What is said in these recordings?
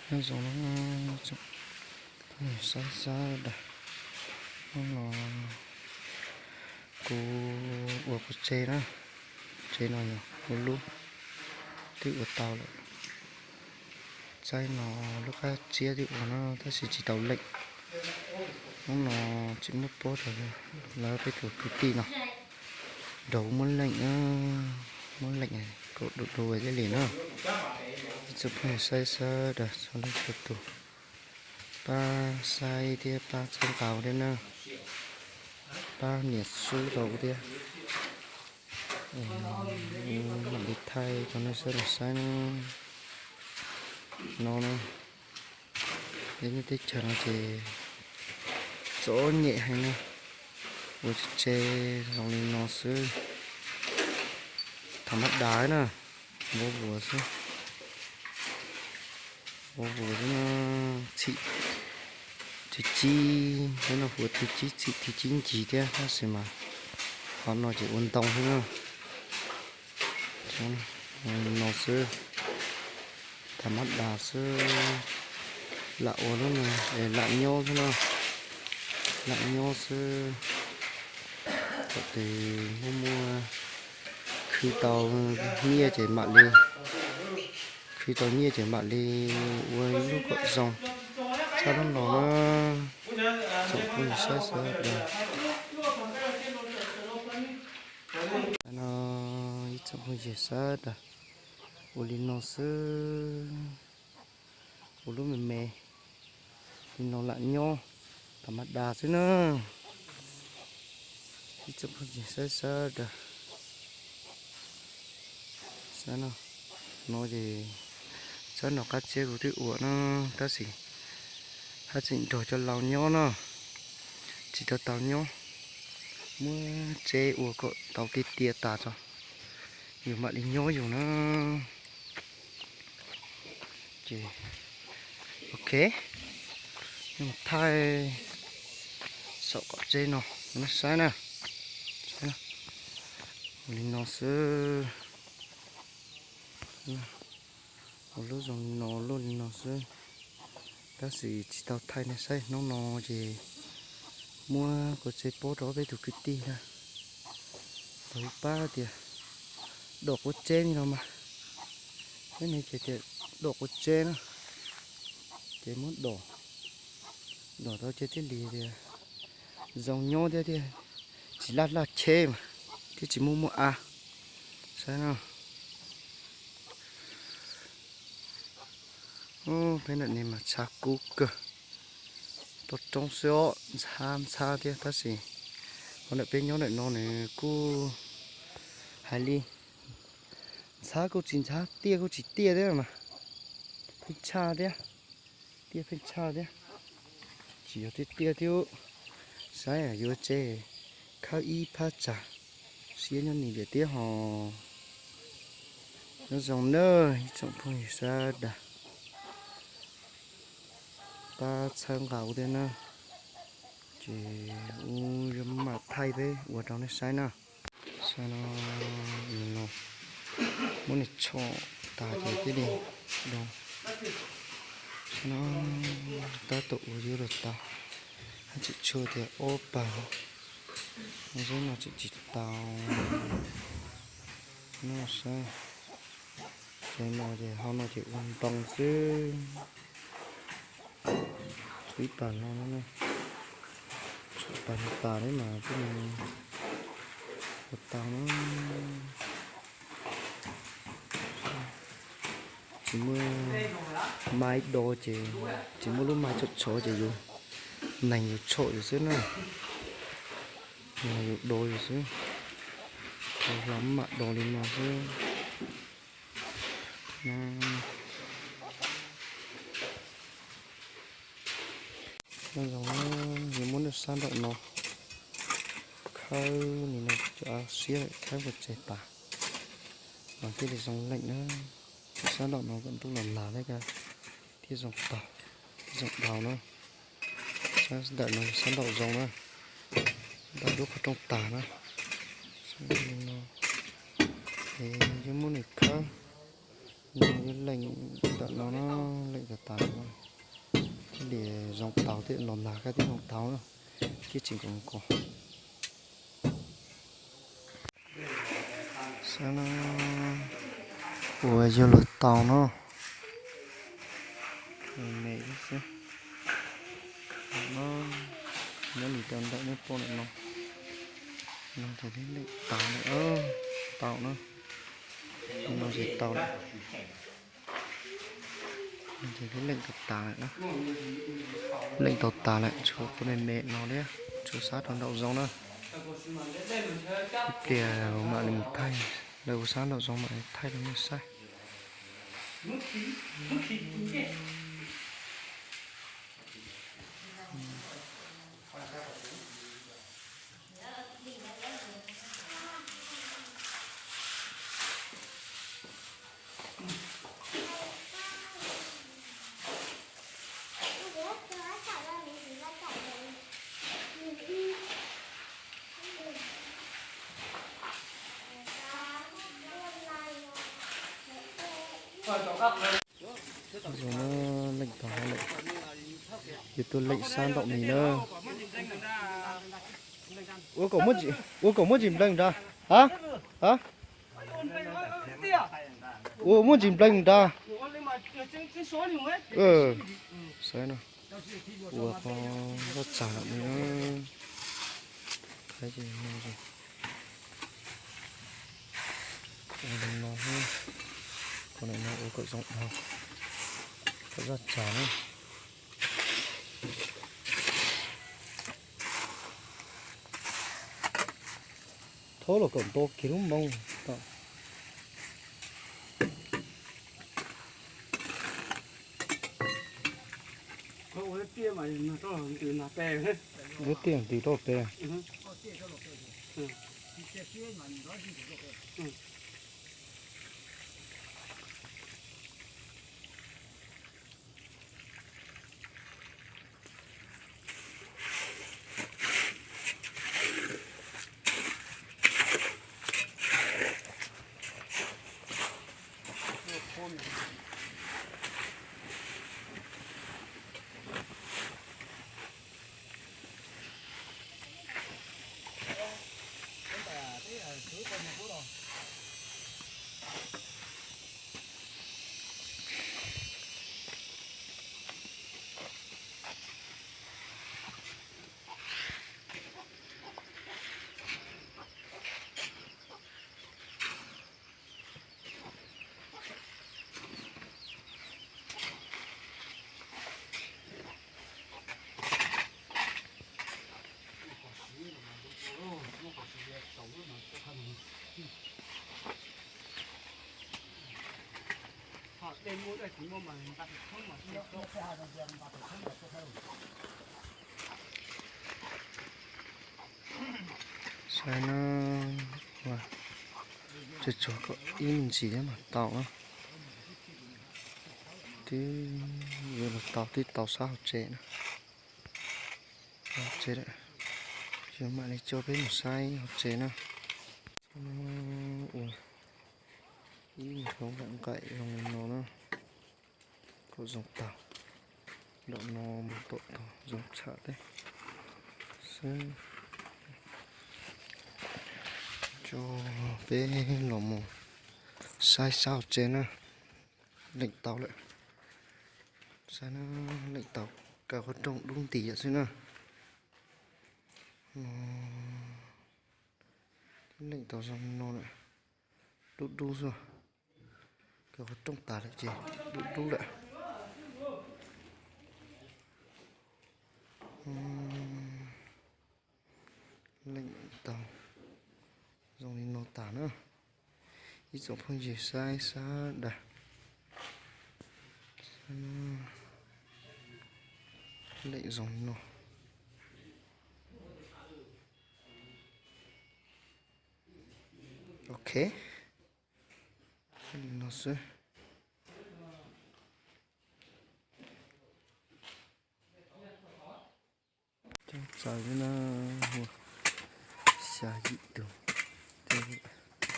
Nyob zoo na, saib sawv daws, hnub no kuv ua kuv tsev na, tsev no yog ua lub twb ua tau lawm. Tsaib no lub qab txiab twb ua no tab sis tsis tau leem. Hnub no tsis muaj pob rau lawv peb tus kwv tij no nrog muab leem, muab leem kom du du thiaj li na. Ib tsoom phooj ywg saib sawv daws txhua leej txhua tus, pab saib thiab pab txhawb nqa thiab na, pab nias xub rau thiab. Mam li thaij rau nej sawv daws saib na. No na, peb lub teb chaws no ces txom nyem heev na, ua tsev zoo li no xwb, tham mab das na, vov vuas xwb, vov vuas xwb na, txhim thib tsib, nyob no hu ua thib tsib txhim thib tsib ncig thiab tab sis mas qhov no ces ua ntoo xwb na. No xwb, tham mab das xwb, lam ua lub no es lam nyob xwb na, lam nyob xwb. Thaum twg muaj muaj khwv tau nyiaj ces mam li, khwv tau nyiaj ces mam li ua ib lub kom zoo tshaj lub no na. Tsoom phooj ywg saib sawv daws, no ib tsoom phooj ywg sawv daws, ua li no xwb, ua lub me me li no lam nyob, tham mab das xwb na. Ib tsoom phooj ywg saib sawv daws, saib no, no ces tsob no qab txiab kuv twb ua no tab sis haj tseem nrog cov laus nyob no, tsis tau tau nyob, muab tsev ua kom tau tiag tiag tas tso, yus mam li nyob yus na. Ces ok, thaij saum kom tsev no nej saib na, ua li no xwb, ua lub zoo li no, lub li no xwb. Tab sis tsis tau thaij nej saib, hnub no ces muab kuv tsev pob rau peb tus kwv tij na, tau ib pab tias dom quav tseb li no mas, peb ne ces tias dom quav tseb na, ces muab dom, dom tau ces thiaj li tias zoo nyob thiab, thiaj tsis laj laj cheb mas, thiab tsis muaj muaj av. Saib no, peb ntawm ne mas tshav kub kawg, toj roob xwb os, ntxhab ntxhab thiab tab sis qhov ntawm peb nyob ntawm no nws kuj hais li, ntxhab kuj tsis ntxhab, tiaj kuj tsis tiaj thiab mas, pheej tshaj thiab, tiaj pheej tshaj thiab, tsis yog tiaj tiaj thiab. Saib yuav tsev khawb ib phab tsag, siab nyob nim tiam tiab hos. Nyob zoo nawb ib tsoom phooj ywg sawv daws, pab txhawb nqa kuv thiab na, ces kuv yuav mam thaij peb ua rau nej saib na. Saib no, no muab nws tshom tas ces thiaj li do. Saib no, tab tom ua yuav luag tau, haj tseem tshuav tias ob pawg, no tseem tsis tau. No saib, ces no ces hauv no ces ua ntoo xwb. Tshuav ib pawg no, tshuav ib pawg no tas li mas thiaj li ua tau na. Tsis muaj maiv do ces, tsis muaj lub maiv tshom tshov ces yus neeg yus tshom yus xwb na. Neeg yus do yus xwb. Tau hlo mam do li no xwb. Nyob zoo, yuav muab nej sab nraum no khawb li no, cov av siab khawb kom tseg tas mas thiaj li zoo leem na. Sab nraum no kom ntuj los nag thiab thiaj zoo tau, thiaj zoo dhau na. Sab ntawm no sab nraum zoo na, ntawm lub qhov rooj tag na. Yuav muab nws khawb, nws yuav leem ntawm no na, leem tas tas no. Zoo tau thiab, los nag kab tib zoo tau na. Kib tsis nkaus nkaus. Saib no, ua yuav luag tau no. Me xwb. No, nyob li rau ntawm nej pom ntawm no. No ces leem tau lawm, tau na. No ces tau lawm. Ces leem tau tas lawm na. Leem tau tas lawm, tshuav qhov me me no thiab, tshuav sab rau nraum zoov na. Ib pliag mam li mus thaij, lawv ua sab nraum zoov mam li thaij rau nej saib. Zoo na, leem tau lawm. Ces tuaj leem sab nraum no na. Ua kom muaj tsis, ua kom muaj tsis nplees nrad. Ha? Ha? Ua muaj tsis nplees nrad. Saib no. Ua qhov zaj tsam no. Ua li no, qhov no ua kom zoo dhau, kom zaj tsam na. Thaub los kom nto kiag lub moo tom. Lub tiaj ntws rau pem. Saib na, tsuag tsuag kom ib me ntsis thiab mas tau na. Twb yuav los tau, twb tau sab hauv tsev na. Hauv tsev lawm, yuav mam li coj peb mus saib hauv tsev na. Ua ib hauv nqaim zoo li no na, kom zoo tau. Nraum no mus tom tog zoo tshaj teb xwb. Coj peb los mus saib sab hauv tsev na. Leem tau lawm. Saib na, leem tau kaw qhov rooj dub nti xwb na. Leem tau zoo li no lawm. Dub dub xwb. Kaw qhov rooj tas lawm ces dub dub lawm. Leem tau zoo li no tas na. Ib tsoom phooj ywg saib sab daws, leem zoo li no. Ok, li no xwb. Coob txaus li na, xya yim tus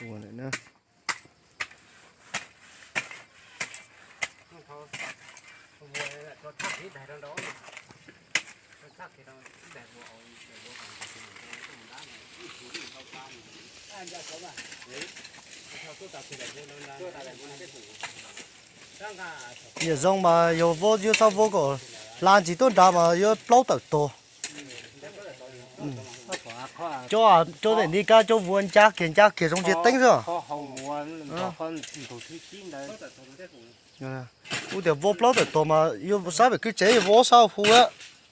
ua lawm na. Yam zoo mas yog vov yuav txhob vov kom hla ntsis tuaj nrad mas yuav plaub tawm tog. Cov, cov ntawm nti kab cov vuas ncaj kiag ncaj kiag zoo ntsia teeb xwb. Kuv tias vov plaub tawm tog mas yuav sab pem kwj tsev, yuav vov sab hu,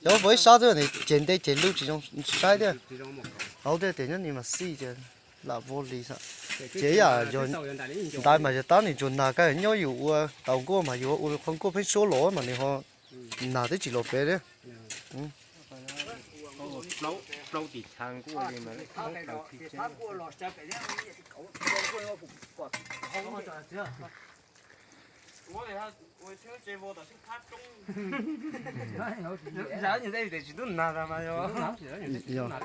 yog vov ib sab xwb ces nte ces lub tsis zoo saib thiab. Hauv tias nyob ni mas xij ces lam vov li xwb. Ces yam yog ntaiv mas yog tab nim ntsuag nag kab nyob yus ua tau nkuaj mas yus ua qhov nkuaj pheeb suab los mas nws ho nag twb tsis los pem li. Tsis tub nag mas yog.